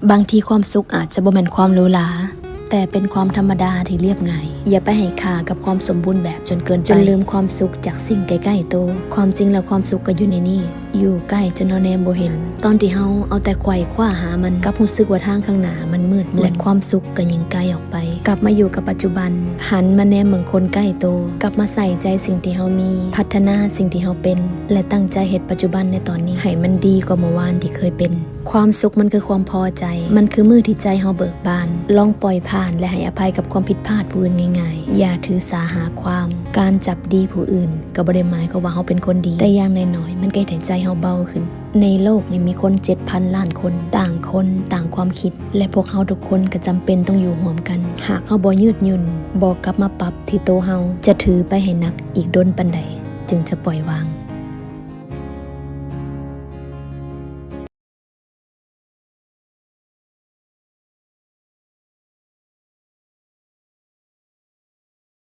ບາງທີຄວາມສຸກອາດຈະບໍ່ແມ່ນຄວາມຫຼູຫຼາ, ແຕ່ເປັນຄວາມທຳມະດາທີ່ລຽບງ່າຍ. ຢ່າໄປໃຫ້ຄ່າກັບຄວາມສົມບູນແບບຈົນເກີນໄປ, ຈົນລືມຄວາມສຸກຈາກສິ່ງໃກ້ໆໂຕ. ຄວາມຈິງແລ້ວຄວາມສຸກກໍຢູ່ໃນນີ້, ຢູ່ໃກ້ຈົນເຮົາແນມບໍ່ເຫັນ. ຕອນທີ່ເຮົາເອົາແຕ່ໄຂວ່ຄວ້າຫາມັນ, ກັບຮູ້ສຶກວ່າທາງຂ້າງໜ້າມັນມືດມົນ, ແລະ ຄວາມສຸກກໍຍິ່ງໄກອອກໄປ. ກັບມາຢູ່ກັບປັດຈຸບັນ, ຫັນມາແນມເບິ່ງຄົນໃກ້ໂຕ, ກັບມາໃສ່ໃຈສິ່ງທີ່ເຮົາມີ, ພັດທະນາສິ່ງທີ່ເຮົາເປັນ ແລະ ຕັ້ງໃຈເຮັດປັດຈຸບັນໃນຕອນນີ້ໃຫ້ມັນດີກວ່າເມື່ອວານທີ່ເຄີຍເປັນ. ຄວາມສຸກມັນຄືຄວາມພໍໃຈ, ມັນຄືມື້ທີ່ໃຈເຮົາເບີກບານ. ລອງປ່ອຍຜ່ານ ແລະ ໃຫ້ອະໄພກັບຄວາມຜິດພາດຜູ້ອື່ນງ່າຍໆ. ຢ່າຖືສາຫາຄວາມ. ການຈັບດີຜູ້ອື່ນກໍບໍ່ໄດ້ໝາຍຄວາມວ່າເຮົາເປັນຄົນດີ, ແຕ່ຢ່າງໜ້ອຍໆ ມັນກໍເຮັດໃຫ້ໃຈເຮົາເບົາຂຶ້ນ. ໃນໂລກນີ້ມີຄົນເຈັດພັນລ້ານຄົນ, ຕ່າງຄົນຕ່າງຄວາມຄິດ, ແລະ ພວກເຮົາທຸກຄົນກໍຈຳເປັນຕ້ອງຢູ່ຮ່ວມກັນ. ຫາກເຮົາບໍ່ຍືດຫຍຸ່ນ, ບໍ່ກັບມາປັບທີ່ໂຕເຮົາ, ຈະຖືໄປໃຫ້ໜັກອີກດົນປານໃດ ຈຶ່ງຈະປ່ອຍວາງ?